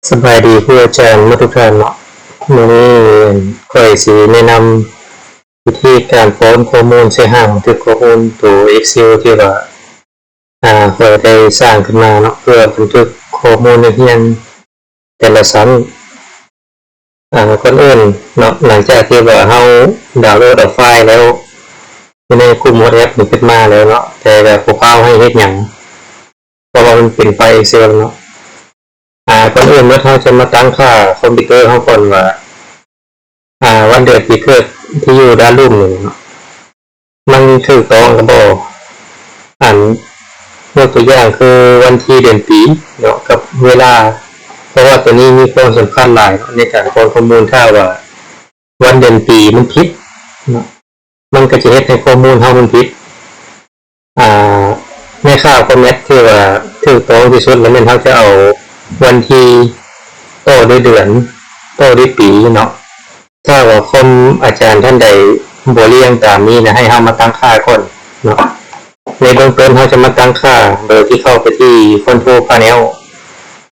ສະບາຍດີຄູອາຈານໝົດທຸກທ່ານເນາະ. ມື້ນີ້ຂ້ອຍຊິແນະນຳວິທີການປ້ອນຂໍ້ມູນໃສ່ຫ້ອງບັນທຶກຂໍ້ມູນໂຕ Excel ທີ່ວ່າ ອາ ຂ້ອຍໄດ້ສ້າງຂຶ້ນມາເນາະ ເພື່ອບັນທຶກຂໍ້ມູນນັກຮຽນແຕ່ລະຊັ້ນ. ອາ ກ່ອນອື່ນເນາະ ຫຼັງຈາກທີ່ວ່າເຮົາດາວໂຫຼດເອົາໄຟລ໌ແລ້ວ ຢູ່ໃນກຸ່ມ WhatsApp ນີ້ຂຶ້ນມາແລ້ວເນາະ ແຕ່ກໍບໍ່ພາວໃຫ້ເຮັດຫຍັງ ເພາະວ່າມັນເປັນໄຟລ໌ Excel ເນາະ. ອາ ກ່ອນອື່ນໝົດ ເຮົາຈະມາຕັ້ງຄ່າຄອມພິວເຕີເຮົາກ່ອນວ່າ ອາ ວັນເດືອນປີເກີດທີ່ຢູ່ດ້ານລຸ່ມນີ້ເນາະ ມັນຖືກຕ້ອງຫຼືບໍ່? ອັນ ຍົກຕົວຢ່າງຄືວັນທີເດືອນປີເນາະ ກັບເວລາ ເພາະວ່າໂຕນີ້ມີຄວາມສຳຄັນຫຼາຍເນາະ ໃນການປ້ອນຂໍ້ມູນ. ຖ້າວ່າວັນເດືອນປີມັນຜິດເນາະ ມັນກໍຈະເຮັດໃຫ້ຂໍ້ມູນເຮົາມັນຜິດ. ອາ ໃນຄ່າ format ທີ່ວ່າຖືກຕ້ອງທີ່ສຸດ ແລ້ວແມ່ນເຮົາຈະເອົາວັນທີຕໍ່ດ້ວຍເດືອນ ຕໍ່ດ້ວຍປີເນາະ. ຖ້າວ່າຄອມອາຈານທ່ານໃດບໍ່ລຽງຕາມນີ້ນະ ໃຫ້ເຮົາມາຕັ້ງຄ່າກ່ອນເນາະ. ໃນເບື້ອງຕົ້ນເຮົາຈະມາຕັ້ງຄ່າໂດຍທີ່ເຂົ້າໄປທີ່ Control Panel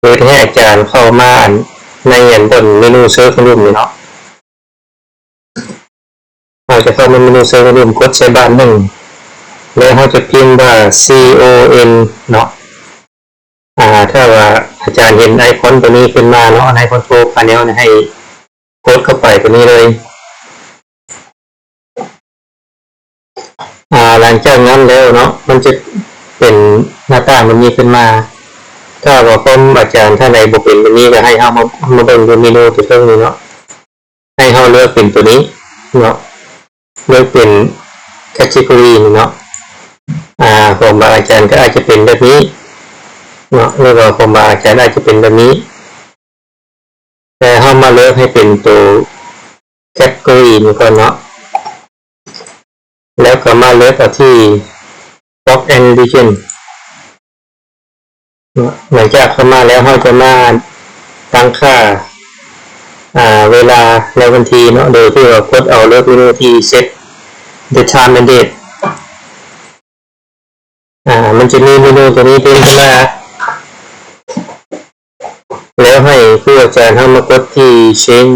ໂດຍທີ່ໃຫ້ອາຈານເຂົ້າມາໃນອັນບ່ອນເມນູ Search ຂອງລຸ່ມນີ້ເນາະ. ເຮົາຈະເຂົ້າມາເມນູ Search ຂອງລຸ່ມ ກົດໃສ່ບານໜຶ່ງ ແລ້ວເຮົາຈະພິມວ່າ C O N ເນາະ. ອາ ຖ້າວ່າອາຈານເຫັນໄອຄອນໂຕນີ້ຂຶ້ນມາເນາະ ໃນ Control Panel ໃຫ້ກົດເຂົ້າໄປໂຕນີ້ເລີຍ. ອາ ຫຼັງຈາກນັ້ນແລ້ວເນາະ ມັນຈະເປັນໜ້າຕ່າງແບບນີ້ຂຶ້ນມາ. ຖ້າວ່າຄອມອາຈານທ່ານໃດບໍ່ເປັນແບບນີ້ ກໍໃຫ້ເຮົາມາ ມາເບິ່ງຢູ່ເມນູຕົວເທິງນີ້ເນາະ. ໃຫ້ເຮົາເລືອກເປັນຕົວນີ້ເນາະ ເລືອກເປັນ category ນີ້ເນາະ. ອາ ຂອງບາງອາຈານກໍອາດຈະເປັນແບບນີ້ເນາະ ຫຼືວ່າຂອງບາງອາຈານອາດຈະເປັນແບບນີ້ ແຕ່ເຮົາມາເລືອກໃຫ້ເປັນໂຕ category ນີ້ກ່ອນເນາະ ແລ້ວກໍມາເລືອກເອົາທີ່ Box and Region ເນາະ. ຫຼັງຈາກເຂົ້າມາແລ້ວ ເຮົາຈະມາຕັ້ງຄ່າ ອາ ເວລາ ແລະ ວັນທີເນາະ ໂດຍທີ່ວ່າກົດເອົາ ເລືອກເມນູທີ່ Set the Time and Date. ອາ ມັນຈະມີເມນູໂຕນີ້ເດ້ງຂຶ້ນມາ ແລ້ວໃຫ້ຄູອາຈານເຮົາມາກົດທີ່ Change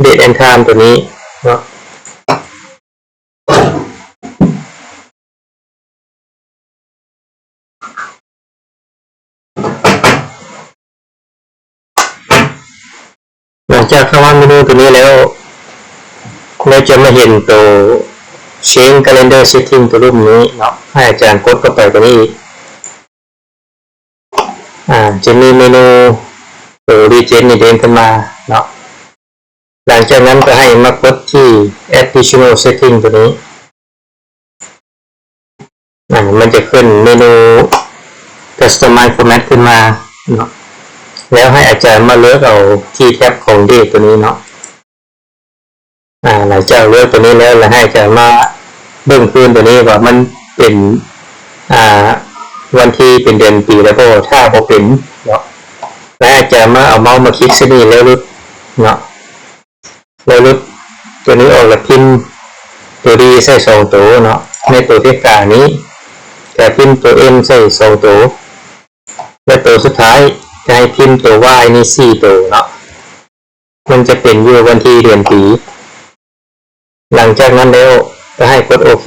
Date and Time ໂຕນີ້ເນາະ. ຫຼັງຈາກເຂົ້າມາເມນູໂຕນີ້ແລ້ວ ເຮົາຈະມາເຫັນໂຕ Change Calendar Setting ໂຕລຸ່ມນີ້ເນາະ. ໃຫ້ອາຈານກົດເຂົ້າໄປໂຕນີ້ອີກ ອາ ຈະມີເມນູໂຕ Region ນີ້ເດ້ງຂຶ້ນມາເນາະ. ຫຼັງຈາກນັ້ນກໍໃຫ້ມາກົດທີ່ Additional Setting ໂຕນີ້ ອາ ມັນຈະຂຶ້ນເມນູ Customize Format ຂຶ້ນມາເນາະ. ແລ້ວໃຫ້ອາຈານມາເລືອກເອົາທີ່ແທັບຂອງ Date ໂຕນີ້ເນາະ. ອາ ຫຼັງຈາກເລືອກໂຕນີ້ແລ້ວ ແລ້ວໃຫ້ອາຈານມາເບິ່ງພື້ນໂຕນີ້ວ່າມັນເປັນ ອາ ວັນທີ ເປັນເດືອນ ເປັນປີແລ້ວບໍ່. ຖ້າບໍ່ເປັນເນາະ ແລ້ວໃຫ້ອາຈານມາເອົາເມົາສ໌ມາຄລິກໃສ່ນີ້ ແລ້ວຫຼຸດເນາະ. ແລ້ວຫຼຸດໂຕນີ້ອອກ ແລ້ວພິມໂຕ D ໃສ່ສອງໂຕເນາະ ໃນໂຕທີ່ກາງນີ້ ແລ້ວພິມໂຕ M ໃສ່ສອງໂຕ ແລ້ວໂຕສຸດທ້າຍກໍໃຫ້ພິມໂຕ Y ນີ້ສີ່ໂຕເນາະ. ມັນຈະເປັນຢູ່ວັນທີ ເດືອນ ປີ. ຫຼັງຈາກນັ້ນແລ້ວກໍໃຫ້ກົດໂອເຄ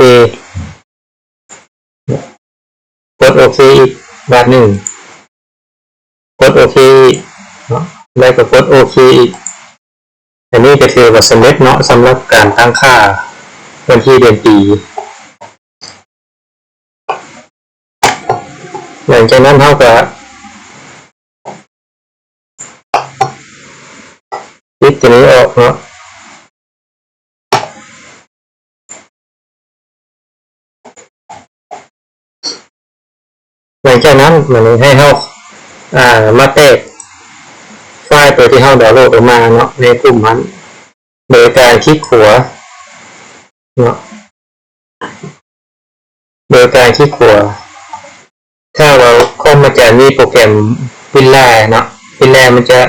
ກົດໂອເຄອີກບາດໜຶ່ງ ກົດໂອເຄອີກເນາະ ແລ້ວກໍກົດໂອເຄອີກ. ອັນນີ້ກໍຖືວ່າສຳເລັດເນາະ ສຳລັບການຕັ້ງຄ່າວັນທີ ເດືອນ ປີ. ຫຼັງຈາກນັ້ນເຮົາກໍປິດຕົວນີ້ອອກເນາະ. ຫຼັງຈາກນັ້ນ ບາດນີ້ໃຫ້ເຮົາ ອາ ມາແຕກໄຟລ໌ໂຕທີ່ເຮົາດາວໂຫຼດອອກມາເນາະ ໃນກຸ່ມຫັ້ນ ໂດຍການຄລິກຂວາເນາະ ໂດຍການຄລິກຂວາ. ຖ້າວ່າຄອມອາຈານມີໂປຣແກຣມ Villa ເນາະ Villa ມັນຈະ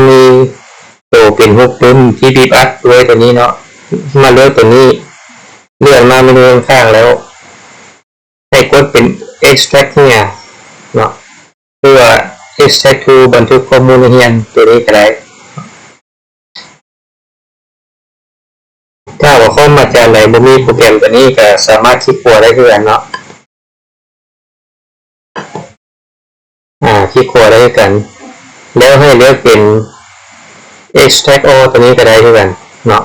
ມີໂຕເປັນຮູບປຶ້ມທີ່ບີບອັດດ້ວຍໂຕນີ້ເນາະ. ມາເລືອກໂຕນີ້ ເລື່ອນມາເມນູຂ້າງໆແລ້ວ ໃຫ້ກົດເປັນ Extract Here ເນາະ ຫຼືວ່າ Extract Tool ບັນທຶກຂໍ້ມູນນັກຮຽນ ຕົວນີ້ກໍໄດ້. ຖ້າວ່າຄອມອາຈານໃດບໍ່ມີໂປຣແກຣມຕົວນີ້ ກໍສາມາດຄລິກຂວາໄດ້ຄືກັນເນາະ. ອາ ຄລິກຂວາໄດ້ຄືກັນ ແລ້ວໃຫ້ເລືອກເປັນ Extract All ຕົວນີ້ກໍໄດ້ຄືກັນເນາະ.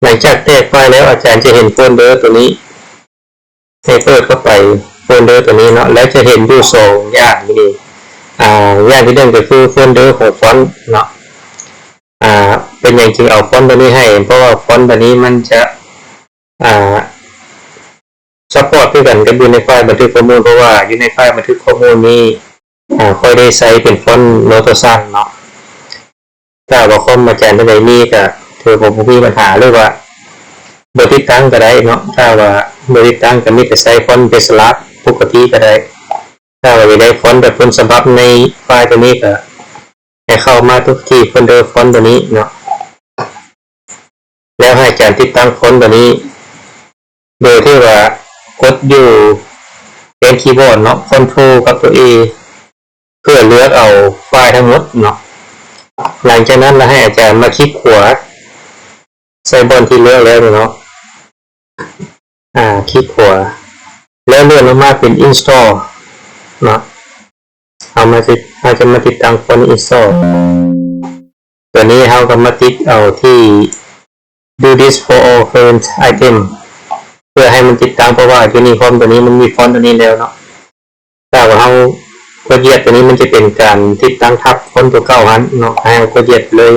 ຫຼັງຈາກແຕກໄຟລ໌ແລ້ວ ອາຈານຈະເຫັນໂຟນເດີຕົວນີ້ ໃຫ້ເປີດເຂົ້າໄປໂຟນເດີຕົວນີ້ເນາະ ແລ້ວຈະເຫັນຢູ່ສອງຢ່າງນີ້ ອາ ຢ່າງທີໜຶ່ງກໍຄືໂຟນເດີຂອງຟອນເນາະ. ອາ ເປັນຫຍັງຈຶ່ງເອົາຟອນຕົວນີ້ໃຫ້? ເພາະວ່າຟອນຕົວນີ້ມັນຈະ ອາ ຊັບພອດຄືກັນກັບຢູ່ໃນໄຟລ໌ບັນທຶກຂໍ້ມູນ ເພາະວ່າຢູ່ໃນໄຟລ໌ບັນທຶກຂໍ້ມູນນີ້ ອາ ຂ້ອຍໄດ້ໃຊ້ເປັນຟອນໂນໂຕຊັນເນາະ. ຖ້າວ່າຄອມອາຈານທ່ານໃດມີກໍຖືວ່າບໍ່ມີບັນຫາ ຫຼືວ່າບໍ່ຕິດຕັ້ງກໍໄດ້ເນາະ. ຖ້າວ່າບໍ່ຕິດຕັ້ງກໍມີແຕ່ໃຊ້ຟອນເບສລາກປົກກະຕິກໍໄດ້. ຖ້າວ່າຢາກໄດ້ຟອນແບບຕົ້ນສະບັບໃນໄຟລ໌ຕົວນີ້ກໍໃຫ້ເຂົ້າມາທີ່ໂຟນເດີຟອນຕົວນີ້ເນາະ ແລ້ວໃຫ້ອາຈານຕິດຕັ້ງຟອນຕົວນີ້ ໂດຍທີ່ວ່າກົດຢູ່ແປ້ນຄີບອດເນາະ ຄອນໂທຣກັບຕົວເອ ເພື່ອເລືອກເອົາໄຟລ໌ທັງໝົດເນາະ. ຫຼັງຈາກນັ້ນລະໃຫ້ອາຈານມາຄລິກຂວາໃສ່ບ່ອນທີ່ເລືອກແລ້ວນີ້ເນາະ ອາ ຄລິກຂວາ ແລ້ວເລື່ອນລົງມາເປັນອິນສະຕໍເນາະ. ເຮົາມາຕິດ ເຮົາຈະມາຕິດຕັ້ງຟອນອິນສະຕໍ ຕົວນີ້ເຮົາກໍມາຕິດເອົາທີ່ Do this for all current item ເພື່ອໃຫ້ມັນຕິດຕັ້ງ ເພາະວ່າຢູ່ໃນຄອມຕົວນີ້ມັນມີຟອນຕົວນີ້ແລ້ວເນາະ. ຖ້າວ່າເຮົາກົດຢຽບຕົວນີ້ ມັນຈະເປັນການຕິດຕັ້ງທັບຟອນຕົວເກົ່າຫັ້ນເນາະ ໃຫ້ເຮົາກົດຢຽບເລີຍ.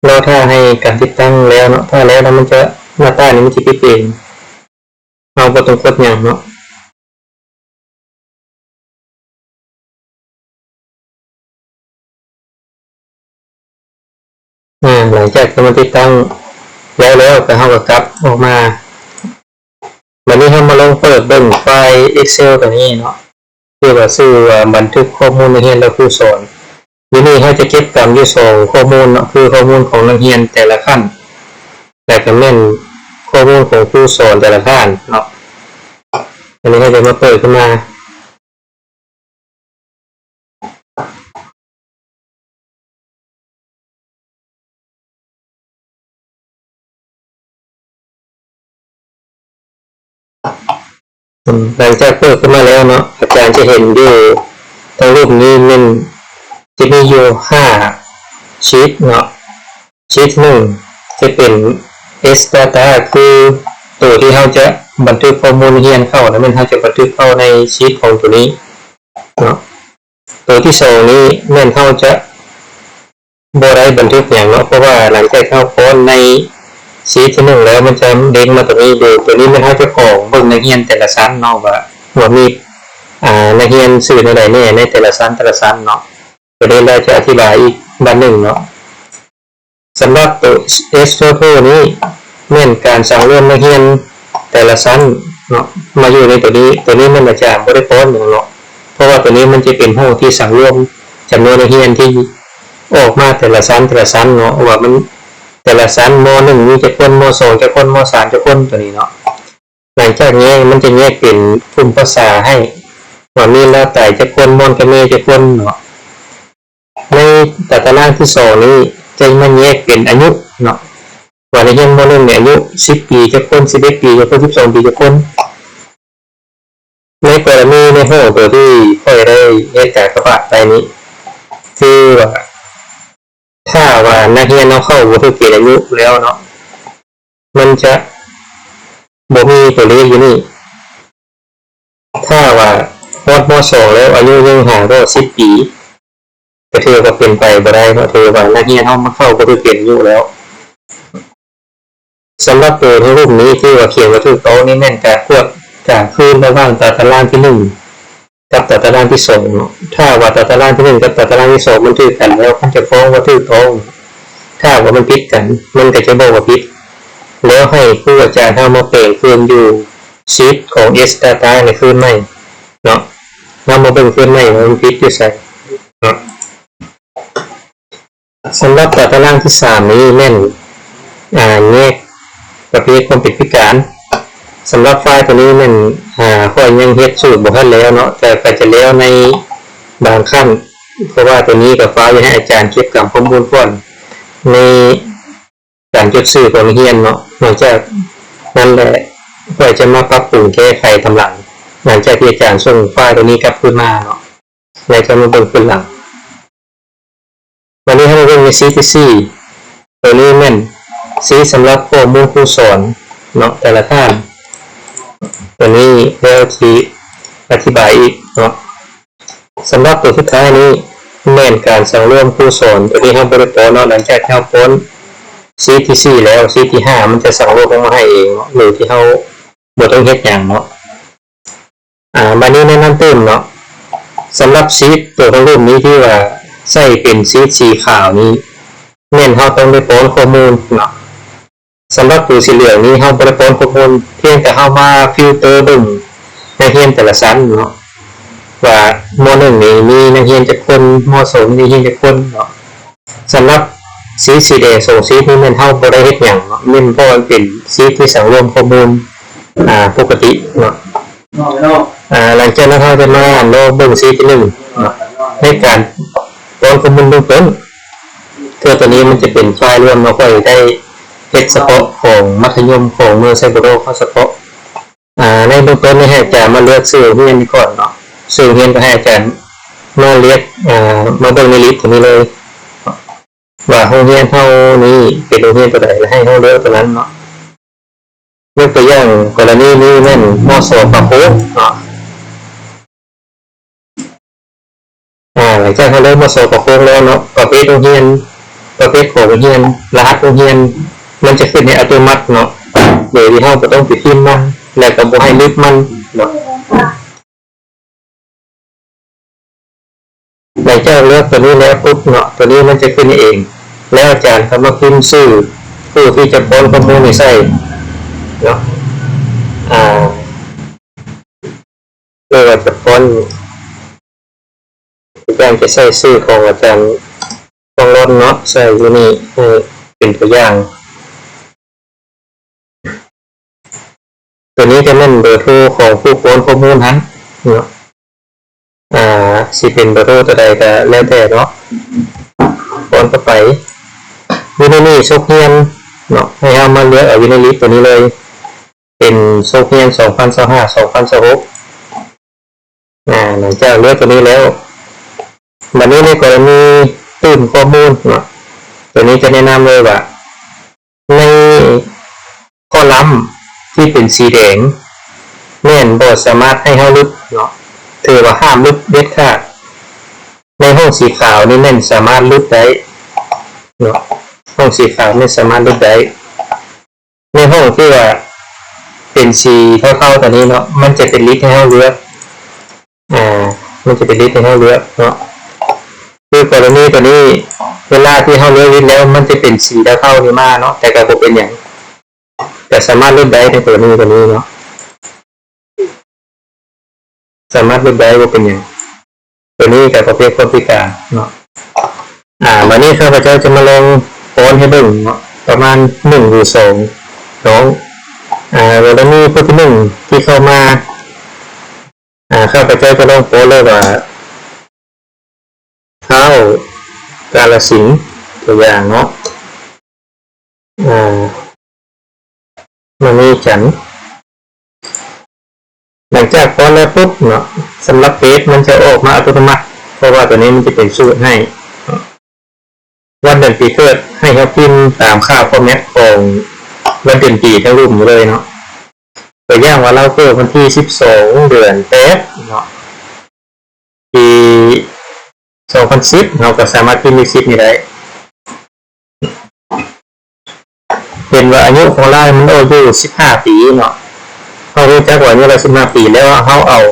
ລໍຖ້າໃຫ້ການຕິດຕັ້ງແລ້ວເນາະ ຖ້າແລ້ວແລ້ວມັນຈະ ໜ້າຕ່າງນີ້ມັນຈະປິດເອງ ເຮົາບໍ່ຕ້ອງກົດຫຍັງເນາະ. ອາ ຫຼັງຈາກທີ່ມັນຕິດຕັ້ງໄດ້ແລ້ວ ກໍເຮົາກໍກັບອອກມາ. ບັດນີ້ເຮົາມາລອງເປີດເບິ່ງໄຟລ໌ເອັກເຊວຕົວນີ້ເນາະ ທີ່ວ່າຊື່ວ່າບັນທຶກຂໍ້ມູນນັກຮຽນ ແລະ ຄູສອນ. ຢູ່ນີ້ເຮົາຈະເກັບກຳຢູ່ສອງຂໍ້ມູນເນາະ ຄືຂໍ້ມູນຂອງນັກຮຽນແຕ່ລະຂັ້ນ ແລະ ກໍແມ່ນຂໍ້ມູນຂອງຄູສອນແຕ່ລະທ່ານເນາະ. ອັນນີ້ເຮົາຈະມາເປີດຂຶ້ນມາ. ຫຼັງຈາກເປີດຂຶ້ນມາແລ້ວເນາະ ອາຈານຈະເຫັນຢູ່ທາງຮູບນີ້ແມ່ນຈະມີຢູ່ຫ້າຊີດເນາະ. ຊີດທີໜຶ່ງຈະເປັນ S data ຄືໂຕທີ່ເຮົາຈະບັນທຶກຂໍ້ມູນຮຽນເຂົ້າ ແລ້ວແມ່ນເຮົາຈະບັນທຶກເຂົ້າໃນຊີດຂອງໂຕນີ້ເນາະ. ໂຕທີສອງນີ້ແມ່ນເຮົາຈະບໍ່ໄດ້ບັນທຶກຫຍັງເນາະ ເພາະວ່າຫຼັງຈາກເຮົາປ້ອນໃນຊີດທີໜຶ່ງແລ້ວ ມັນຈະເດ້ງມາໂຕນີ້ເລີຍ. ໂຕນີ້ແມ່ນເຮົາຈະຂໍເບິ່ງນັກຮຽນແຕ່ລະຊັ້ນເນາະ ວ່າ ວ່າມີ ອາ ນັກຮຽນຊື່ແນວໃດແດ່ໃນແຕ່ລະຊັ້ນ ແຕ່ລະຊັ້ນເນາະ. ໂຕນີ້ແລ້ວຈະອະທິບາຍອີກບາດໜຶ່ງເນາະ. ສຳລັບໂຕ S Total ນີ້ແມ່ນການສັງລວມນັກຮຽນແຕ່ລະຊັ້ນເນາະ ມາຢູ່ໃນໂຕນີ້. ໂຕນີ້ແມ່ນອາຈານບໍ່ໄດ້ປ້ອນຫຍັງເນາະ ເພາະວ່າໂຕນີ້ມັນຈະເປັນຫ້ອງທີ່ສັງລວມຈຳນວນນັກຮຽນທີ່ອອກມາແຕ່ລະຊັ້ນ ແຕ່ລະຊັ້ນເນາະ ວ່າມັນແຕ່ລະຊັ້ນ ມໍໜຶ່ງ ມີຈັກຄົນ, ມໍສອງ ຈັກຄົນ, ມໍສາມ ຈັກຄົນ ໂຕນີ້ເນາະ. ຫຼັງຈາກແຍກ ມັນຈະແຍກເປັນກຸ່ມພາສາໃຫ້ ວ່າມີລາວໃຕ້ຈັກຄົນ, ມອນກະເມຈັກຄົນເນາະ. ໃນຕາຕະລາງທີສອງນີ້ ຈະມາແຍກເປັນອາຍຸເນາະ ວ່ານັກຮຽນ ມໍໜຶ່ງ ນີ້ອາຍຸສິບປີຈັກຄົນ, ສິບເອັດປີຈັກຄົນ, ສິບສອງປີຈັກຄົນ. ໃນກໍລະນີໃນຫ້ອງໂຕທີ່ຂ້ອຍໄດ້ເຮັດກາກະບາດໄປນີ້ ຄືວ່າ ຖ້າວ່ານັກຮຽນເຮົາເຂົ້າບໍ່ຖືກເກນອາຍຸແລ້ວເນາະ ມັນຈະບໍ່ມີຕົວເລກຢູ່ນີ້. ຖ້າວ່າຮອດ ມໍສອງ ແລ້ວ ອາຍຸຍັງຫາກໍສິບປີ ກໍຖືວ່າເປັນໄປບໍ່ໄດ້ເນາະ ຖືວ່ານັກຮຽນເຮົາມາເຂົ້າບໍ່ຖືກເກນອາຍຸແລ້ວ. ສຳລັບໂຕໃນຮູບນີ້ ທີ່ວ່າຂຽນວ່າຖືກຕ້ອງນີ້ ແມ່ນການກວດກາຄືນລະຫວ່າງຕາຕະລາງທີໜຶ່ງ ກັບຕາຕະລາງທີສອງເນາະ. ຖ້າວ່າຕາຕະລາງທີໜຶ່ງກັບຕາຕະລາງທີສອງມັນຖືກກັນແລ້ວ ມັນຈະຟ້ອງວ່າຖືກຕ້ອງ, ຖ້າວ່າມັນຜິດກັນ ມັນກໍຈະບອກວ່າຜິດ. ແລ້ວໃຫ້ຄູອາຈານເຮົາມາແປງຄືນຢູ່ຊີດຂອງ S Data ໃນຄືນໃໝ່ເນາະ. ເຮົາມາເບິ່ງຄືນໃໝ່ວ່າມັນຜິດຢູ່ໃສເນາະ. ສຳລັບຕາຕະລາງທີສາມນີ້ແມ່ນ ອາ ແຍກປະເພດຄວາມເປັນພິການ. ສຳລັບໄຟລ໌ຕົວນີ້ແມ່ນ ອາ ຂ້ອຍຍັງເຮັດສູດບໍ່ທັນແລ້ວເນາະ, ແຕ່ກໍຈະແລ້ວໃນບາງຂັ້ນ ເພາະວ່າຕົວນີ້ກໍຝາກໄວ້ໃຫ້ອາຈານເກັບກຳຂໍ້ມູນກ່ອນ ໃນການຈົດຊື່ຂອງນັກຮຽນເນາະ. ຫຼັງຈາກນັ້ນແຫຼະ ຂ້ອຍຈະມາປັບປຸງແກ້ໄຂຕາມຫຼັງ ຫຼັງຈາກທີ່ອາຈານສົ່ງໄຟລ໌ຕົວນີ້ກັບຄືນມາເນາະ ແລ້ວຈະມາເບິ່ງຄືນຫຼັງ. ບາດນີ້ເຮົາມາເບິ່ງໃນຊີດທີສີ່ ຕົວນີ້ແມ່ນຊີດສຳລັບຂໍ້ມູນຄູສອນເນາະ ແຕ່ລະທ່ານ. ຕົວນີ້ແລ້ວທີ່ອະທິບາຍອີກເນາະ. ສຳລັບຕົວສຸດທ້າຍນີ້ແມ່ນການສັງລວມຄູສອນ, ຕົວນີ້ເຮົາບໍ່ໄດ້ປ້ອນເນາະ, ຫຼັງຈາກທີ່ເຮົາປ້ອນຊີດທີສີ່ແລ້ວ ຊີດທີຫ້າມັນຈະສັງລວມອອກມາໃຫ້ເອງເນາະ ໂດຍທີ່ເຮົາບໍ່ຕ້ອງເຮັດຫຍັງເນາະ. ອາ ບາດນີ້ແນະນຳຕື່ມເນາະ, ສຳລັບຊີດຕົວທາງລຸ່ມນີ້ທີ່ວ່າໃຊ້ເປັນຊີດສີຂາວນີ້ ແມ່ນເຮົາຕ້ອງໄດ້ປ້ອນຂໍ້ມູນເນາະ. ສຳລັບຕົວສີເຫຼືອງນີ້ເຮົາບໍ່ໄດ້ປ້ອນຂໍ້ມູນ, ພຽງແຕ່ເຮົາມາຟິວເຕີເບິ່ງນັກຮຽນແຕ່ລະຊັ້ນເນາະ ວ່າ ມໍໜຶ່ງນີ້ມີນັກຮຽນຈັກຄົນ, ມໍສອງມີນັກຮຽນຈັກຄົນເນາະ. ສຳລັບຊີດສີແດງສອງຊີດນີ້ແມ່ນເຮົາບໍ່ໄດ້ເຮັດຫຍັງເນາະ, ແມ່ນເພາະມັນເປັນຊີດທີ່ສັງລວມຂໍ້ມູນ ອາ ປົກກະຕິເນາະ. ອາ ຫຼັງຈາກນັ້ນເຮົາຈະມາລອງເບິ່ງຊີດທີໜຶ່ງເນາະ ໃນການປ້ອນຂໍ້ມູນເບື້ອງຕົ້ນ. ເທື່ອຕົວນີ້ມັນຈະເປັນໄຟລ໌ລວມເນາະ, ຂ້ອຍໄດ້ເຮັດສະເພາະຂອງມັດທະຍົມຂອງເມືອງໄຊບູໂດເຮົາສະເພາະ. ອາ ໃນເບື້ອງຕົ້ນນີ້ໃຫ້ອາຈານມາເລືອກຊື່ໂຮງຮຽນນີ້ກ່ອນເນາະ, ຊື່ໂຮງຮຽນກໍໃຫ້ອາຈານມາເລືອກ ອາ ມາເບິ່ງໃນລິດຕົວນີ້ເລີຍ ວ່າໂຮງຮຽນເຮົານີ້ເປັນໂຮງຮຽນຕົວໃດ ແລ້ວໃຫ້ເຮົາເລືອກຕົວນັ້ນເນາະ. ຍົກຕົວຢ່າງກໍລະນີນີ້ແມ່ນ ມສ ປາໂຄກເນາະ. ອາ ຫຼັງຈາກເຮົາເລືອກ ມສ ປາໂຄກແລ້ວເນາະ, ປະເພດໂຮງຮຽນ, ປະເພດຂອງໂຮງຮຽນ, ລະຫັດໂຮງຮຽນ ມັນຈະຂຶ້ນໃຫ້ອັດຕະໂນມັດເນາະ ໂດຍທີ່ເຮົາບໍ່ຕ້ອງໄປພິມມັນ ແລະກໍບໍ່ໃຫ້ລຶບມັນເນາະ. ຫຼັງຈາກເລືອກຕົວນີ້ແລ້ວປຸບເນາະ, ຕົວນີ້ມັນຈະຂຶ້ນໃຫ້ເອງ ແລ້ວອາຈານກໍມາພິມຊື່ຜູ້ທີ່ຈະປ້ອນຂໍ້ມູນນີ້ໃສ່ເນາະ. ອາ ເພື່ອວ່າຈະປ້ອນ ອາຈານຈະໃສ່ຊື່ຂອງອາຈານທອງລ້ອນເນາະ ໃສ່ຢູ່ນີ້ໃຫ້ເປັນຕົວຢ່າງ. ຕົວນີ້ຈະແມ່ນເບີໂທຂອງຜູ້ປ້ອນຂໍ້ມູນຫັ້ນເນາະ. ອາ ຊິເປັນເບີໂທຕົວໃດກໍແລ້ວແຕ່ເນາະ, ປ້ອນເຂົ້າໄປ. ຢູ່ໃນນີ້ສົກຮຽນເນາະ, ໃຫ້ເຮົາມາເລືອກເອົາຢູ່ໃນລິດຕົວນີ້ເລີຍ ເປັນສົກຮຽນສອງພັນຊາວຫ້າ ສອງພັນຊາວຫົກ. ອາ ຫຼັງຈາກເລືອກຕົວນີ້ແລ້ວ ບັດນີ້ໃນກໍລະນີຕື່ມຂໍ້ມູນເນາະ, ຕົວນີ້ຈະແນະນຳເລີຍວ່າ ໃນຄໍລຳທີ່ເປັນສີແດງ ແມ່ນບໍ່ສາມາດໃຫ້ເຮົາຫຼຸດເນາະ, ຖືວ່າຫ້າມຫຼຸດເດັດຂາດ. ໃນຫ້ອງສີຂາວນີ້ແມ່ນສາມາດຫຼຸດໄດ້ເນາະ, ຫ້ອງສີຂາວແມ່ນສາມາດຫຼຸດໄດ້. ໃນຫ້ອງທີ່ວ່າເປັນສີເທົາໆຕົວນີ້ເນາະ, ມັນຈະເປັນລິດໃຫ້ເຮົາເລືອກ ອາ ມັນຈະເປັນລິດໃຫ້ເຮົາເລືອກເນາະ. ຄືກໍລະນີຕົວນີ້ ເວລາທີ່ເຮົາເລືອກລິດແລ້ວ ມັນຈະເປັນສີເທົາໆນີ້ມາເນາະ, ແຕ່ກໍບໍ່ເປັນຫຍັງ, ກໍສາມາດຫຼຸດໄດ້ໃນກໍລະນີຕົວນີ້ເນາະ. ສາມາດຫຼຸດໄດ້ ບໍ່ເປັນຫຍັງ. ຕົວນີ້ກໍປະເພດຄົນພິການເນາະ. ອາ ບາດນີ້ຂ້າພະເຈົ້າຈະມາລອງປ້ອນໃຫ້ເບິ່ງເນາະ ປະມານໜຶ່ງຫຼືສອງນ້ອງ. ອາ ກໍລະນີຜູ້ທີໜຶ່ງທີ່ເຂົ້າມາ ອາ ຂ້າພະເຈົ້າຈະລອງປ້ອນເລີຍວ່າ ທ້າວກາລະສິນ ຕົວຢ່າງເນາະ. ອາ ມະນີຈັນ. ຫຼັງຈາກປ້ອນແລ້ວປຸບເນາະ, ສຳລັບເພຈມັນຈະອອກມາອັດຕະໂນມັດ ເພາະວ່າຕົວນີ້ມັນຈະເປັນສູດໃຫ້. ວັນເດືອນປີເກີດ ໃຫ້ເຮົາພິມຕາມຄ່າຟໍແມັດຂອງວັນເດືອນປີທາງລຸ່ມນີ້ເລີຍເນາະ. ຕົວຢ່າງວ່າລາວເກີດວັນທີສິບສອງ ເດືອນແປດເນາະ. ປີສອງພັນສິບ ເຮົາກໍສາມາດພິມເລກສິບນີ້ໄດ້. ເຫັນວ່າອາຍຸຂອງລາວມັນອອກຢູ່ສິບຫ້າປີເນາະ, ເຮົາຮູ້ຈັກວ່າອາຍຸລາວສິບຫ້າປີ ແລ້ວເຮົາເອົາ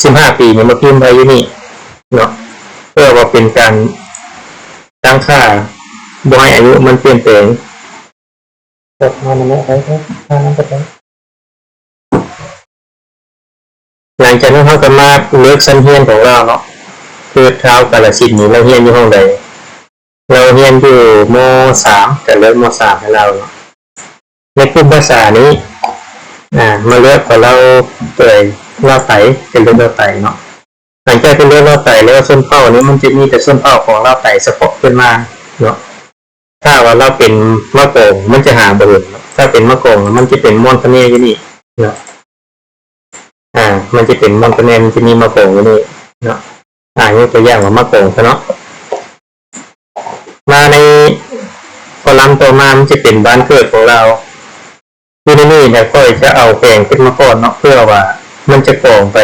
ສິບຫ້າປີນີ້ມາພິມໄວ້ຢູ່ນີ້ເນາະ, ເພື່ອວ່າເປັນການຕັ້ງຄ່າ ບໍ່ໃຫ້ອາຍຸມັນປ່ຽນແປງ. ກົດມານຳເນາະ ໄດ້ ໄດ້ ມານຳກັນໄດ້. ຫຼັງຈາກນັ້ນເຮົາກໍມາເລືອກຊັ້ນຮຽນຂອງລາວເນາະ. ຄືທ້າວກາລະສິນນີ້ລາວຮຽນຢູ່ຫ້ອງໃດ? ລາວຮຽນຢູ່ ມໍສາມ ກໍເລືອກ ມໍສາມ ໃຫ້ລາວເນາະ. ໃນກຸ່ມພາສານີ້ ອາ ມາເລືອກວ່າລາວເຄີຍລາວໄຕ ກໍເລືອກລາວໄຕເນາະ. ຫຼັງຈາກທີ່ເລືອກລາວໄຕແລ້ວ ຊົນເຜົ່ານີ້ມັນຈະມີແຕ່ຊົນເຜົ່າຂອງລາວໄຕສະເພາະຂຶ້ນມາເນາະ. ຖ້າວ່າລາວເປັນມາກອງ ມັນຈະຫາບໍ່ເຫັນ. ຖ້າເປັນມາກອງ ມັນຈະເປັນມ່ອນຄະແນຢູ່ນີ້ເນາະ. ອາ ມັນຈະເປັນມ່ອນຄະແນ ມັນຈະມີມາກອງຢູ່ນີ້ເນາະ. ອາ ຍົກຕົວຢ່າງວ່າມາກອງຊະເນາະ. ມາໃນຄໍລັມຕໍ່ມາ ມັນຈະເປັນບ້ານເກີດຂອງລາວ. ຢູ່ໃນນີ້ນະ ຂ້ອຍຈະເອົາແຂວງຂຶ້ນມາກ່ອນເນາະ ເພື່ອວ່າມັນຈະກອງໄປ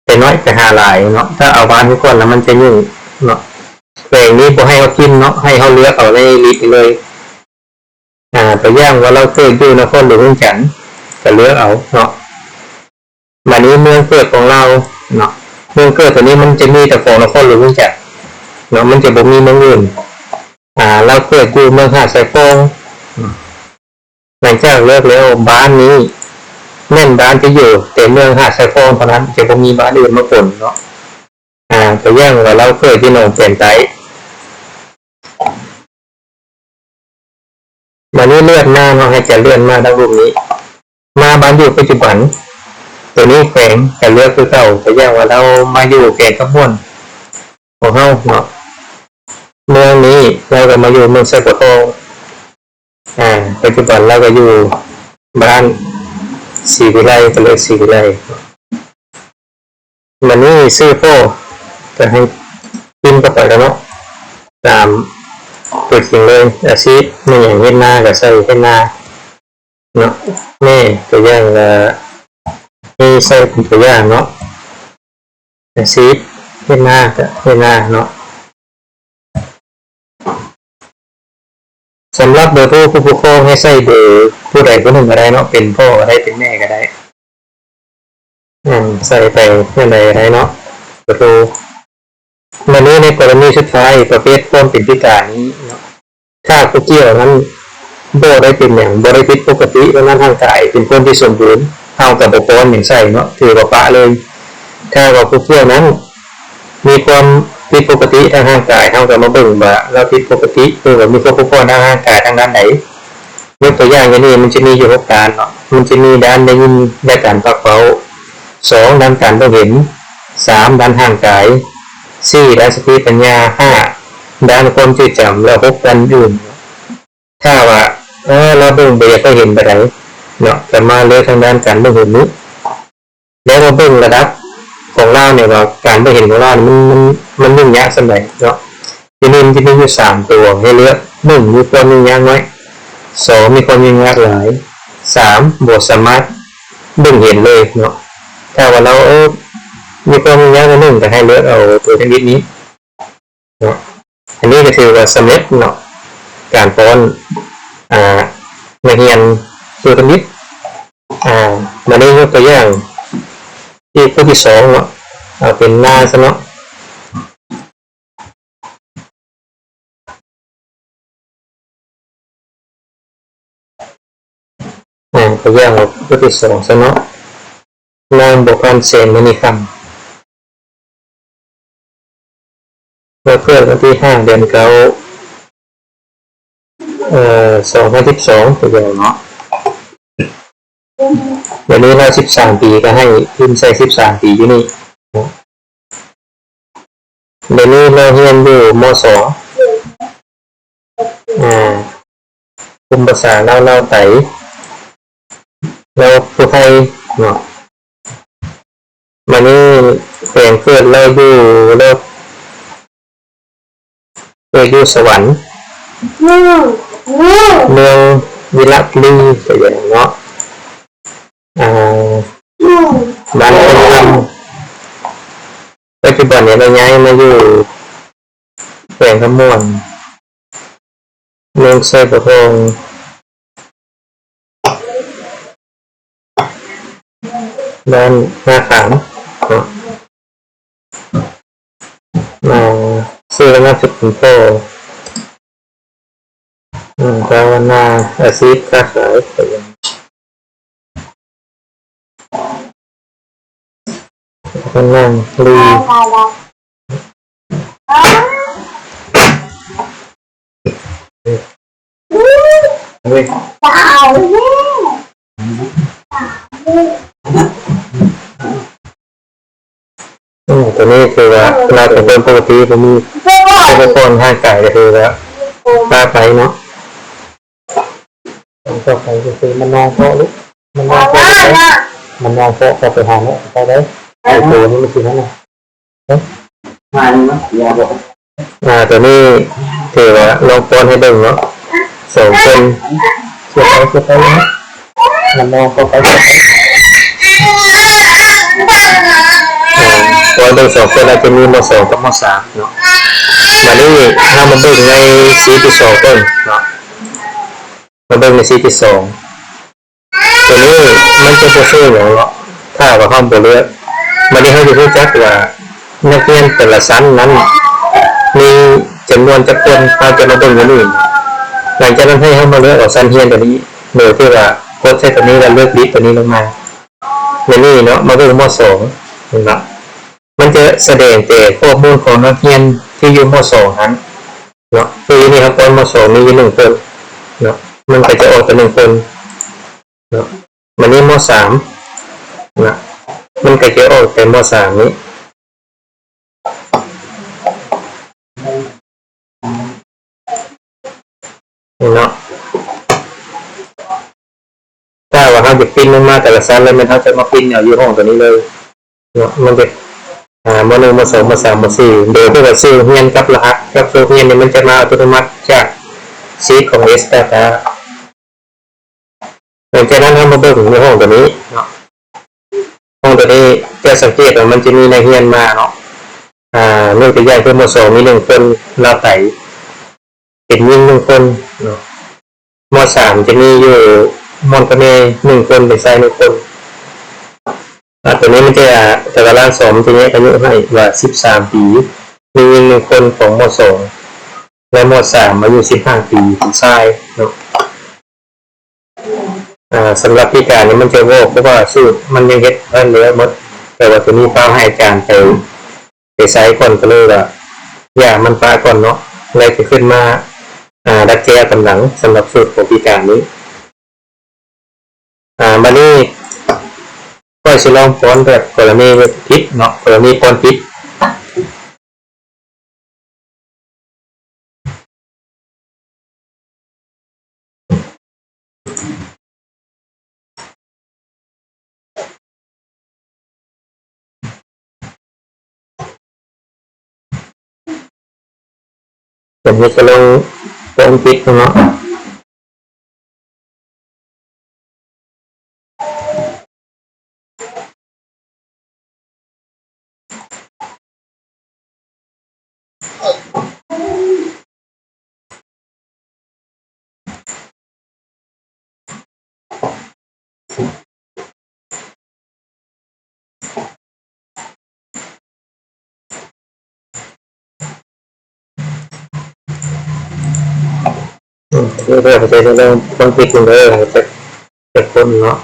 ແຕ່ນ້ອຍໄປຫາຫຼາຍເນາະ. ຖ້າເອົາບ້ານໄວ້ກ່ອນລະມັນຈະຫຍຸ້ງເນາະ. ແຂວງນີ້ບໍ່ໃຫ້ເຮົາພິມເນາະ, ໃຫ້ເຮົາເລືອກເອົາໃນລິດນີ້ເລີຍ. ອາ ຕົວຢ່າງວ່າລາວເກີດຢູ່ນະຄອນຫຼວງວຽງຈັນ ກະເລືອກເອົາເນາະ. ບາດນີ້ເມືອງເກີດຂອງລາວເນາະ, ເມືອງເກີດຕົວນີ້ມັນຈະມີແຕ່ຂອງນະຄອນຫຼວງວຽງຈັນເນາະ, ມັນຈະບໍ່ມີເມືອງອື່ນ. ອາ ລາວເກີດຢູ່ເມືອງຫາດຊາຍຟອງ. ຫຼັງຈາກເລືອກແລ້ວ ບ້ານນີ້ແມ່ນບ້ານທີ່ຢູ່ແຕ່ເມືອງຫາດຊາຍຟອງເທົ່ານັ້ນ, ຈະບໍ່ມີບ້ານອື່ນມາປົນເນາະ. ອາ ຕົວຢ່າງວ່າລາວເກີດຢູ່ໜອງແປນໃຕ້. ບາດນີ້ເລື່ອນມາເນາະ, ໃຫ້ຈະເລື່ອນມາທາງລຸ່ມນີ້ ມາບ້ານຢູ່ປັດຈຸບັນ. ຕົວນີ້ແຂວງກະເລືອກຄືເກົ່າ, ຕົວຢ່າງວ່າລາວມາຢູ່ແຂວງຄຳມ່ວນຂອງເຮົາເນາະ. ເມືອງນີ້ລາວກະມາຢູ່ເມືອງໄຊບົວທອງ. ອາ ປັດຈຸບັນລາວກະຢູ່ບ້ານສີວິໄລ, ກະເລືອກສີວິໄລ. ບາດນີ້ຊື່ພໍ່ກະໃຫ້ພິມເຂົ້າໄປແລ້ວເນາະ, ຕາມຕົວຈິງເລີຍ. ອາຊີບແມ່ນຫຍັງ? ເຮັດນາກະໃສ່ເຮັດນາເນາະ, ແມ່ຕົວຢ່າງກະມີໃສ່ເປັນຕົວຢ່າງເນາະ. ອາຊີບເຮັດນາກະເຮັດນາເນາະ. ສຳລັບເບີໂທຜູ້ປົກຄອງໃຫ້ໃສ່ເບີຜູ້ໃດຜູ້ໜຶ່ງກະໄດ້ເນາະ, ເປັນພໍ່ກະໄດ້ ເປັນແມ່ກະໄດ້. ອາ ໃສ່ໄປແນວໃດກະໄດ້ເນາະ ເບີໂທ. ບາດນີ້ໃນກໍລະນີສຸດທ້າຍ ປະເພດຄວາມເປັນພິການນີ້ເນາະ, ຖ້າຜູ້ກ່ຽວນັ້ນບໍ່ໄດ້ເປັນຫຍັງ ບໍ່ໄດ້ຜິດປົກກະຕິທາງດ້ານຮ່າງກາຍ ເປັນຄົນທີ່ສົມບູນ ເຮົາກະບໍ່ປ້ອນຫຍັງໃສ່ເນາະ, ຖືວ່າປະເລີຍ. ຖ້າວ່າຜູ້ກ່ຽວນັ້ນມີຄວາມຜິດປົກກະຕິທາງຮ່າງກາຍ ເຮົາກະມາເບິ່ງວ່າລາວຜິດປົກກະຕິ ຫຼືວ່າມີຄວາມບົກຜ່ອງທາງຮ່າງກາຍທາງດ້ານໃດ. ຍົກຕົວຢ່າງຢູ່ນີ້ ມັນຈະມີຢູ່ຫົກດ້ານເນາະ, ມັນຈະມີດ້ານໄດ້ຍິນ ແລະ ການປາກເວົ້າ, ສອງ ດ້ານການເບິ່ງເຫັນ, ສາມ ດ້ານຮ່າງກາຍ, ສີ່ ດ້ານສະຕິປັນຍາ, ຫ້າ ດ້ານຄວາມຈື່ຈຳ ແລະ ຫົກ ດ້ານອື່ນ. ຖ້າວ່າ ເອີ ລາວເບິ່ງບໍ່ຢາກໃຫ້ເຫັນປານໃດເນາະ, ກະມາເລືອກທາງດ້ານການເບິ່ງເຫັນນີ້ ແລ້ວມາເບິ່ງລະດັບຂອງລາວນີ້ວ່າ ການເບິ່ງເຫັນຂອງລາວນີ້ມັນ ມັນ ມັນຫຍຸ້ງຍາກສ່ຳໃດເນາະ. ທີນີ້ມັນຈະມີຢູ່ສາມຕົວໃຫ້ເລືອກ, ໜຶ່ງ ມີຄວາມຫຍຸ້ງຍາກໜ້ອຍ, ສອງ ມີຄວາມຫຍຸ້ງຍາກຫຼາຍ, ສາມ ບໍ່ສາມາດເບິ່ງເຫັນເລີຍເນາະ. ຖ້າວ່າລາວ ເອີ ມີຄວາມຫຍຸ້ງຍາກໜ້ອຍໜຶ່ງ ກະໃຫ້ເລືອກເອົາຕົວທຳອິດນີ້ ເນາະ. ອັນນີ້ກະຖືວ່າສຳເລັດເນາະ ການປ້ອນ ອາ ນັກຮຽນໂຕທຳອິດ. ອາ ບາດນີ້ຍົກຕົວຢ່າງອີກ ຂໍ້ທີສອງເນາະ, ເອົາເປັນນາຊະເນາະ. ອາ ຕົວຢ່າງຂໍ້ທີສອງຊະເນາະ, ນາງບົວພັນ ແສງມະນີຄຳ. ລາວເກີດວັນທີຫ້າ ເດືອນເກົ້າ ເອີ ສອງພັນສິບສອງ ຕົວຢ່າງເນາະ. ດຽວນີ້ລາວສິບສາມປີ ກະໃຫ້ພິມໃສ່ສິບສາມປີຢູ່ນີ້. ດຽວນີ້ລາວຮຽນຢູ່ ມໍສອງ ອາ ກຸ່ມພາສາລາວ ລາວໄຕ ລາວຜູ້ໄທເນາະ. ບາດນີ້ແຂວງເກີດລາວຢູ່ ລາວເກີດຢູ່ສະຫວັນ ເມືອງວິລະບູລີ ເນາະ. ອາ ບ້ານຄົນຄຳ. ປັດຈຸບັນນີ້ລາວຍ້າຍມາຢູ່ແຂວງຄຳມ່ວນ ເມືອງໄຊບົວທອງ ບ້ານນາຂາມເນາະ. ອາ ຊື່ແລະນາມສະກຸນພໍ່ ອືມ ພາວະນາ ອາຊີບຄ້າຂາຍ ພະນັກງານລີ ອືມ ຕົວນີ້ຄືວ່າລາວເປັນຄົນປົກກະຕິ ບໍ່ມີອຸປະກອນທາງກາຍ ກໍຄືວ່າວ່າໄປເນາະ. ອັນຕໍ່ໄປກໍຄືມັນນອງເພາະລູກ ມັນນອງເພາະໄປ ມັນນອງເພາະກໍໄປຫາເນາະ ໄປໄດ້ ໄປໂຕນີ້ມັນຊິຫັ້ນນະ ເອີ ມານີ້ເນາະ ຢາບໍ່ ອ່າ ຕົວນີ້ຖືວ່າລອງປ້ອນໃຫ້ເບິ່ງເນາະ ສອງຄົນ ສຽບໄປ ສຽບໄປເນາະ ມັນນອງເພາະໄປ ອ່າ ປ້ອນເບິ່ງສອງຄົນ ອາດຈະມີ ມໍສອງ ກັບ ມໍສາມ ເນາະ. ບາດນີ້ເຮົາມາເບິ່ງໃນຊີດທີສອງເບິ່ງເນາະ. ມາເບິ່ງໃນຊີດທີສອງ ຕົວນີ້ມັນຈະບໍ່ເຊີຫຍັງເນາະ ຖ້າວ່າເຮົາບໍ່ເລືອກ. ບາດນີ້ເຮົາຈະຮູ້ຈັກວ່ານັກຮຽນແຕ່ລະຊັ້ນນັ້ນມີຈຳນວນຈັກຄົນ ເຮົາຈະມາເບິ່ງຢູ່ນີ້. ຫຼັງຈາກນັ້ນໃຫ້ເຮົາມາເລືອກເອົາຊັ້ນຮຽນຕົວນີ້ ໂດຍທີ່ວ່າກົດໃສ່ຕົວນີ້ ແລ້ວເລືອກດິດຕົວນີ້ລົງມາ ແບບນີ້ເນາະ. ມາເບິ່ງ ມໍສອງ ເຫັນບໍ່ ມັນຈະສະແດງແຕ່ຂໍ້ມູນຂອງນັກຮຽນທີ່ຢູ່ ມໍສອງ ຫັ້ນເນາະ. ຄືຢູ່ນີ້ເຮົາປ້ອນ ມໍສອງ ມີຢູ່ໜຶ່ງຄົນເນາະ ມັນກໍຈະອອກແຕ່ໜຶ່ງຄົນເນາະ. ບາດນີ້ ມໍສາມ ເນາະ ມັນກໍຈະອອກແຕ່ ມໍສາມ ນີ້ເນາະ. ຖ້າວ່າເຮົາຈະປິ່ນລົງມາແຕ່ລະຊັ້ນ ແລ້ວແມ່ນເຮົາຈະມາປິ່ນເອົາຢູ່ຫ້ອງຕົວນີ້ເລີຍເນາະ. ມັນຈະ ອ່າ ມໍໜຶ່ງ ມໍສອງ ມໍສາມ ມໍສີ່ ໂດຍທີ່ວ່າຊື່ໂຮງຮຽນກັບລະຫັດກັບໂຕຮຽນນີ້ ມັນຈະມາອັດຕະໂນມັດຈາກຊີດຂອງ ເອັສ ດາຕ້າ. ຫຼັງຈາກນັ້ນເຮົາມາເບິ່ງໃນຫ້ອງຕົວນີ້ເນາະ. ຫ້ອງຕົວນີ້ຈະສັງເກດວ່າມັນຈະມີນັກຮຽນມາເນາະ. ອ່າ ຍົກຕົວຢ່າງຄື ມໍສອງ ມີໜຶ່ງຄົນ ລາວໄຕ ເປັນຍິງໜຶ່ງຄົນເນາະ. ມໍສາມ ຈະມີຢູ່ ມອນກະເມ ໜຶ່ງຄົນ ເປັນຊາຍໜຶ່ງຄົນ. ອ່າ ຕົວນີ້ມັນຈະ ແຕ່ວ່າລາງສອງມັນຈະແຍກອາຍຸໃຫ້ວ່າສິບສາມປີ ມີຍິງໜຶ່ງຄົນຂອງ ມໍສອງ ແລະ ມໍສາມ ອາຍຸສິບຫ້າປີ ເປັນຊາຍເນາະ. ອ່າ ສຳລັບພິການນີ້ມັນຈະບອກ ເພາະວ່າສູດມັນຍັງເຮັດບໍ່ທັນແລ້ວໝົດ ແຕ່ວ່າຕົວນີ້ຟ້າວໃຫ້ອາຈານໄປ ໄປໃຊ້ກ່ອນ ກໍເລີຍວ່າຢ່າມັນປະກ່ອນເນາະ ແລ້ວຈະຂຶ້ນມາ ອ່າ ດັດແກ້ຕາມຫຼັງ ສຳລັບສູດຂອງພິການນີ້. ອ່າ ບາດນີ້ຂ້ອຍຊິລອງປ້ອນແບບກໍລະນີຜິດເນາະ ກໍລະນີປ້ອນຜິດ. ເປັນເຮັດກະລົງ ເປັນປິດເນາະ. ເອີ ເດີ ເດີ ເດີ ເດີ ເບິ່ງຕິດເບິ່ງເດີ ຈັກ ຈັກຄົນເນາະ.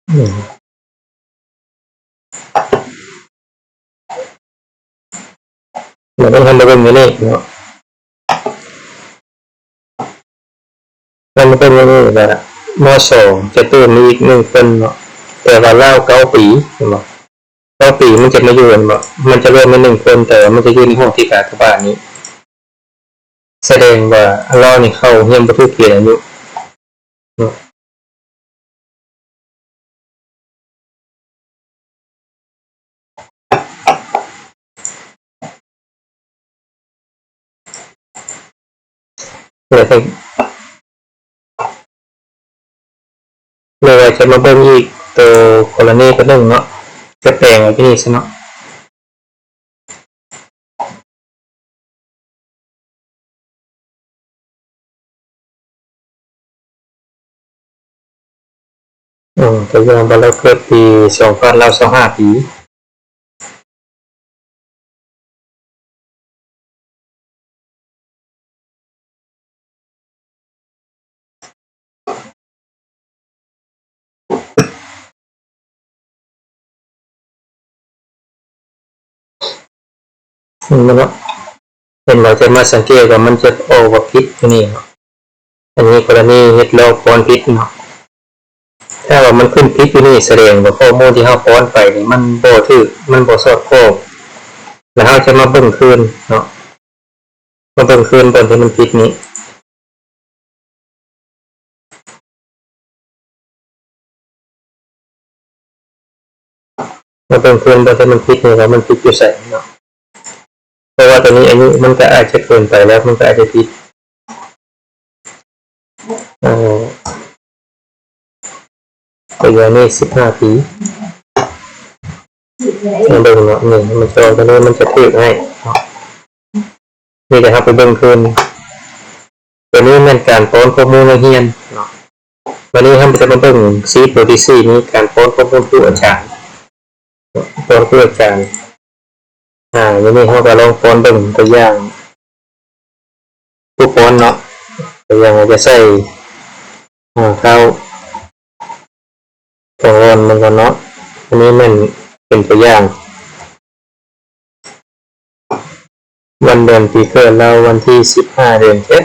ອືມ ແລ້ວເຮົາມາເບິ່ງຢູ່ນີ້ເນາະ. ແລ້ວມາເບິ່ງຢູ່ນີ້ວ່າ ມໍສອງ ຈະຕື່ມມາອີກໜຶ່ງຄົນເນາະ ແຕ່ວ່າລາວເກົ້າປີ ເຫັນບໍ່? ເກົ້າປີມັນຈະມາຢູ່ ເຫັນບໍ່? ມັນຈະລວມເປັນໜຶ່ງຄົນ ແຕ່ວ່າມັນຈະຢູ່ໃນຫ້ອງທີ່ກາກະບາດນີ້ ສະແດງວ່າລາວນີ້ເຂົ້າຮຽນບໍ່ຖືກເກນອາຍຸເນາະ. ເລີຍ ເລີຍວ່າຈະມາເບິ່ງອີກໂຕກໍລະນີໂຕໜຶ່ງເນາະ ຈະແປງເອົາຢູ່ນີ້ຊະເນາະ. ອືມ ຕົວຢ່າງວ່າລາວເກີດປີສອງພັນ ລາວຊາວຫ້າປີ. ເຫັນບໍ່ເນາະ? ເຫັນບໍ່? ຈະມາສັງເກດວ່າມັນຈະອອກວ່າຜິດຢູ່ນີ້ເນາະ. ອັນນີ້ກໍລະນີເຮັດລອກຟອນຜິດເນາະ. ຖ້າວ່າມັນຂຶ້ນຜິດຢູ່ນີ້ ສະແດງວ່າຂໍ້ມູນທີ່ເຮົາປ້ອນໄປນີ້ມັນບໍ່ຖືກ ມັນບໍ່ສອດຄ່ອງ ແລ້ວເຮົາຈະມາເບິ່ງຄືນເນາະ ມາເບິ່ງຄືນບ່ອນທີ່ມັນຜິດນີ້ ມາເບິ່ງຄືນບ່ອນທີ່ມັນຜິດນີ້ວ່າມັນຜິດຢູ່ໃສເນາະ. ເພາະວ່າຕົວນີ້ອາຍຸມັນກໍອາດຈະເກີນໄປແລ້ວ ມັນກໍອາດຈະຜິດ. ເອີ ຕົວຢ່າງນີ້ສິບຫ້າປີ ມາເບິ່ງເນາະ ນີ້ມັນຈອຕົວນີ້ມັນຈະຖືກໃຫ້ເນາະ. ນີ້ເດ ເຮົາໄປເບິ່ງຄືນ ຕົວນີ້ແມ່ນການປ້ອນຂໍ້ມູນນັກຮຽນເນາະ. ວັນນີ້ເຮົາຈະມາເບິ່ງຊີດຕົວທີສີ່ນີ້ ການປ້ອນຂໍ້ມູນຄູອາຈານ ປ້ອນຄູອາຈານ. ອາ ມື້ນີ້ເຮົາກໍລອງປ້ອນເບິ່ງຕົວຢ່າງຜູ້ປ້ອນເນາະ ຕົວຢ່າງວ່າຈະໃສ່ ອາ ທ້າວ ຕ້ອງລອງເບິ່ງກ່ອນເນາະ. ອັນນີ້ແມ່ນເປັນຕົວຢ່າງ ວັນເດືອນປີເກີດລາວ ວັນທີສິບຫ້າ ເດືອນເຈັດ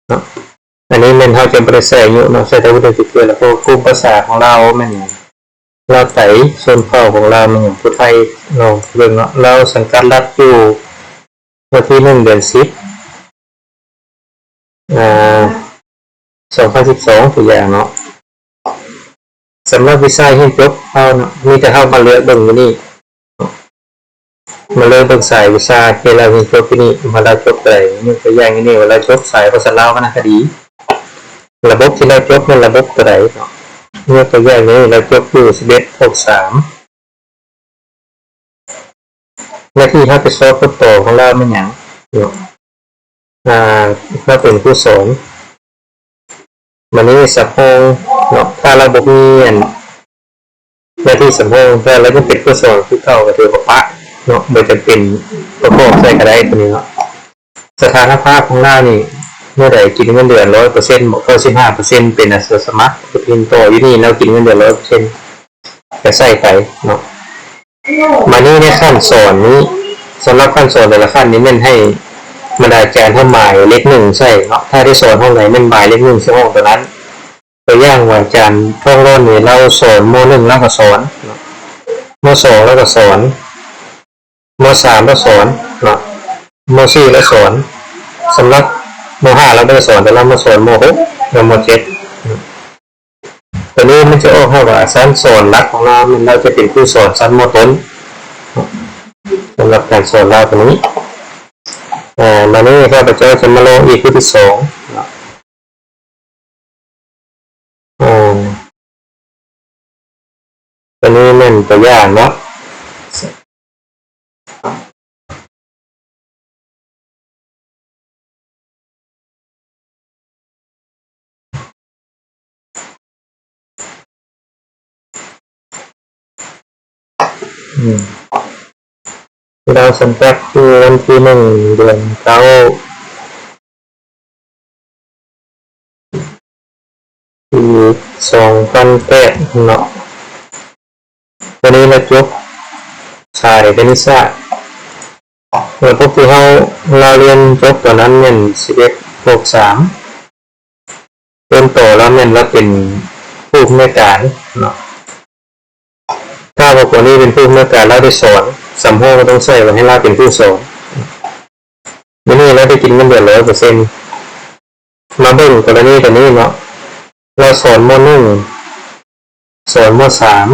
ເນາະ. ອັນນີ້ແມ່ນເຮົາຈະບໍ່ໄດ້ໃສ່ອາຍຸເນາະ ໃສ່ແຕ່ວັນເດືອນປີເກີດ ແລ້ວກໍກຸ່ມພາສາຂອງລາວແມ່ນຫຍັງ ລາວໄຕ ຊົນເຜົ່າຂອງລາວແມ່ນຫຍັງ ຜູ້ໄທເນາະ ເບິ່ງເນາະ ລາວສັງກັດລັດຢູ່ ວັນທີໜຶ່ງ ເດືອນສິບ ອາ ສອງພັນສິບສອງ ຕົວຢ່າງເນາະ. ສຳລັບວິຊາຮຽນຈົບເຮົາເນາະ ມີແຕ່ເຮົາມາເລືອກເບິ່ງຢູ່ນີ້ເນາະ ມາເລືອກເບິ່ງສາຍວິຊາທີ່ລາວຮຽນຈົບຢູ່ນີ້ ວ່າລາວຈົບຕົວໃດ. ຍົກຕົວຢ່າງຢູ່ນີ້ວ່າລາວຈົບສາຍພາສາລາວ ວັນນະຄະດີ ລະບົບທີ່ລາວຈົບແມ່ນລະບົບຕົວໃດເນາະ. ຍົກຕົວຢ່າງນີ້ ລາວຈົບຢູ່ສິບເອັດ ຫົກສາມ ແລະ ທີ່ເຮົາໄປສອບທົດສອບຂອງລາວແມ່ນຫຍັງເນາະ ອາ ລາວເປັນຄູສອນ. ບັດນີ້ສຳຮອງເນາະ ຖ້າລາວບໍ່ມີອັນໜ້າທີ່ສຳຮອງ ແຕ່ລາວຍັງເປັນຄູສອນຄືເກົ່າ ກໍຖືວ່າປະເນາະ ບໍ່ຈຳເປັນປະກອບໃສ່ກໍໄດ້ຕົວນີ້ເນາະ. ສະຖານະພາບຂອງລາວນີ້ ແນວໃດ ກິນເງິນເດືອນຮ້ອຍເປີເຊັນ ເກົ້າສິບຫ້າເປີເຊັນ ເປັນອາສາສະໝັກ ເປັນຕໍ່ຢູ່ນີ້ ລາວກິນເງິນເດືອນຮ້ອຍເປີເຊັນ ກໍໃສ່ໄປເນາະ. ມານີ້ໃນຂັ້ນສອນນີ້ ສຳລັບຂັ້ນສອນແຕ່ລະຂັ້ນນີ້ແມ່ນໃຫ້ບັນດາອາຈານເຮົາໝາຍເລກໜຶ່ງໃສ່ເນາະ ຖ້າໄດ້ສອນຫ້ອງໃດແມ່ນໝາຍເລກໜຶ່ງໃສ່ຫ້ອງຕົວນັ້ນ. ຕົວຢ່າງວ່າອາຈານທອງລ້ອນນີ້ ລາວສອນ ມໍໜຶ່ງ ລາວກໍສອນເນາະ ມໍສອງ ລາວກໍສອນ ມໍສາມ ລາວສອນເນາະ ມໍສີ່ ລາວສອນ. ສຳລັບມໍຫ້າ ລາວບໍ່ໄດ້ສອນ ແຕ່ລາວມາສອນມໍຫົກ ແລະ ມໍເຈັດ. ຕົວນີ້ມັນຈະອອກໃຫ້ວ່າຊັ້ນສອນຫຼັກຂອງລາວແມ່ນລາວຈະເປັນຄູສອນຊັ້ນມໍຕົ້ນ ສຳລັບການສອນລາວຕົວນີ້. ເອີ ມານີ້ຂ້າພະເຈົ້າຈະມາລອງອີກຜູ້ທີສອງເນາະ. ເອີ ຕົວນີ້ແມ່ນຕົວຢ່າງເນາະ. ອືມ ລາວສັງກັດຄືວັນທີໜຶ່ງ ເດືອນເກົ້າ ປີສອງພັນແປດເນາະ. ວັນນີ້ລາວຈົບສາຍຄະນິດສາດ ລະບົບທີ່ເຮົາ ລາວຮຽນຈົບຕອນນັ້ນແມ່ນສິບເອັດ ຫົກສາມ ຕົ້ນຕໍລາວແມ່ນລາວເປັນຜູ້ອຳນວຍການເນາະ. ຖ້າວ່າຄົນນີ້ເປັນຜູ້ອຳນວຍການ ລາວໄດ້ສອນ ສຳຮອງກໍຕ້ອງໃສ່ວ່າໃຫ້ລາວເປັນຜູ້ສອນ. ມື້ນີ້ລາວໄດ້ກິນເງິນເດືອນຮ້ອຍເປີເຊັນ. ມາເບິ່ງກໍລະນີຕົວນີ້ເນາະ ລາວສອນ ມໍໜຶ່ງ ສອນ ມໍສາມ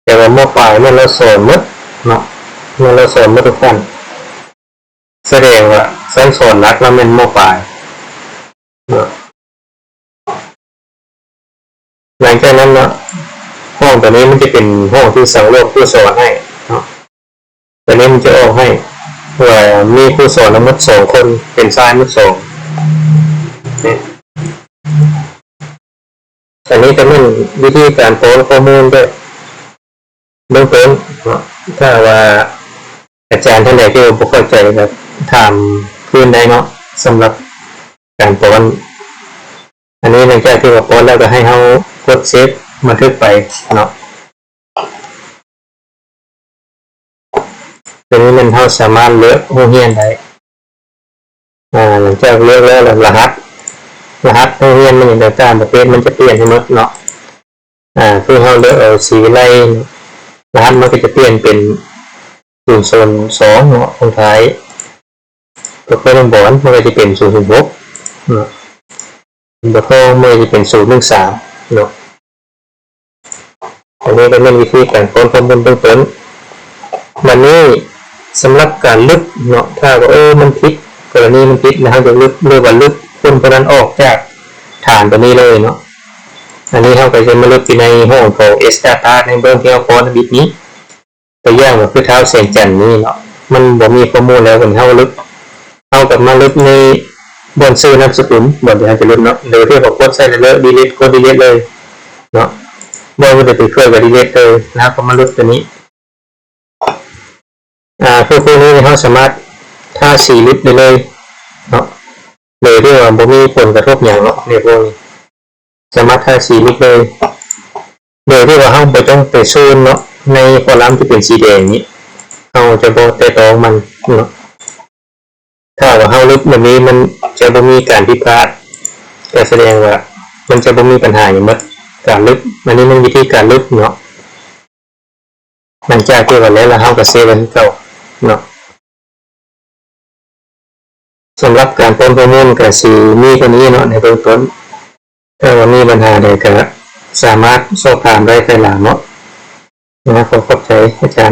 ແຕ່ວ່າ ມໍປາຍ ແມ່ນລາວສອນໝົດເນາະ. ແມ່ນລາວສອນໝົດທຸກຂັ້ນ ສະແດງວ່າຂັ້ນຕອນຫຼັກລາວແມ່ນ ມ.ປາຍ ເນາະ. ຫຼັງຈາກນັ້ນເນາະ ຫ້ອງຕົວນີ້ມັນຈະເປັນຫ້ອງທີ່ສັງລວມຄູສອນໃຫ້ເນາະ. ຕົວນີ້ມັນຈະອອກໃຫ້ວ່າມີຄູສອນທັງໝົດສອງຄົນ ເປັນຊາຍໝົດສອງ. ອັນນີ້ກໍແມ່ນວິທີການປ້ອນຂໍ້ມູນເດີ ເບື້ອງຕົ້ນເນາະ. ຖ້າວ່າອາຈານທ່ານໃດທີ່ວ່າບໍ່ເຂົ້າໃຈກໍຖາມຄືນໄດ້ເນາະ ສຳລັບການປ້ອນ. ອັນນີ້ຫຼັງຈາກທີ່ວ່າປ້ອນແລ້ວ ກໍໃຫ້ເຮົາກົດເຊບບັນທຶກໄປເນາະ. ຕົວນີ້ແມ່ນເຮົາສາມາດເລືອກໂຮງຮຽນໄດ້. ອາ ຫຼັງຈາກເລືອກແລ້ວ ລະຫັດ ລະຫັດໂຮງຮຽນມັນຫຍັງຕ່າງໆ ປະເພດມັນຈະປ່ຽນໃຫ້ໝົດເນາະ. ອາ ຄືເຮົາເລືອກເອົາສີວິໄລ ລະຫັດມັນກໍຈະປ່ຽນເປັນສູນສູນສອງເນາະ ຂອງໄທຍ ປະເພດໂຮງບອນມັນກໍຈະເປັນສູນສູນຫົກເນາະ ປະເພດໂຮງບອນມັນກໍຈະເປັນສູນໜຶ່ງສາມເນາະ. ອັນນີ້ກໍແມ່ນວິທີການປ້ອນຂໍ້ມູນເບື້ອງຕົ້ນ. ບັດນີ້ສຳລັບການລຶບເນາະ ຖ້າວ່າ ເອີ ມັນຜິດ ກໍລະນີມັນຜິດ ແລ້ວເຮົາຢາກລຶບ ຫຼືວ່າລຶບຄົນຜູ້ນັ້ນອອກຈາກຖານຕົວນີ້ເລີຍເນາະ. ອັນນີ້ເຮົາກໍຈະມາລຶບຢູ່ໃນຫ້ອງຂອງ Stardata ໃນເບື້ອງທີ່ເຮົາປ້ອນທຳອິດນີ້. ຕົວຢ່າງວ່າຄືທ້າວແສງຈັນນີ້ເນາະ ມັນບໍ່ມີຂໍ້ມູນແລ້ວ ເຮົາລຶບ ເຮົາກໍມາລຶບໃນບ່ອນຊື່ນາມສະກຸນ ບ່ອນທີ່ເຮົາຈະລຶບເນາະ ໂດຍທີ່ວ່າກົດໃສ່ Delete ກົດ Delete ເລີຍເນາະ. ບໍ່ວ່າຈະເປັນເຄື່ອງກໍ Delete ເລີຍ ແລ້ວກໍມາລຶບຕົວນີ້. ອາ ຄືພວກນີ້ເຮົາສາມາດທາສີລຶບໄດ້ເລີຍເນາະ ໂດຍທີ່ວ່າບໍ່ມີຜົນກະທົບຫຍັງເນາະ. ໃນພວກນີ້ສາມາດທາສີລຶບເລີຍ ໂດຍທີ່ວ່າເຮົາບໍ່ຕ້ອງໄປສູນເນາະ. ໃນຄໍລັມທີ່ເປັນສີແດງນີ້ ເຮົາຈະບໍ່ແຕະຕ້ອງມັນເນາະ. ຖ້າວ່າເຮົາລຶບແບບນີ້ ມັນຈະບໍ່ມີການຜິດພາດ ກໍສະແດງວ່າມັນຈະບໍ່ມີບັນຫາຫຍັງໝົດ ການລຶບ. ອັນນີ້ແມ່ນວິທີການລຶບເນາະ. ຫຼັງຈາກທີ່ວ່າແລ້ວ ແລ້ວເຮົາກໍເຊບໄວ້ຄືເກົ່າເນາະ. ສຳລັບການປ້ອນຂໍ້ມູນກໍຊິມີເທົ່ານີ້ເນາະ ໃນເບື້ອງຕົ້ນ. ຖ້າວ່າມີບັນຫາໃດກໍສາມາດສອບຖາມໄດ້ພາຍຫຼັງເນາະ. ຂໍຂອບໃຈອາຈານ.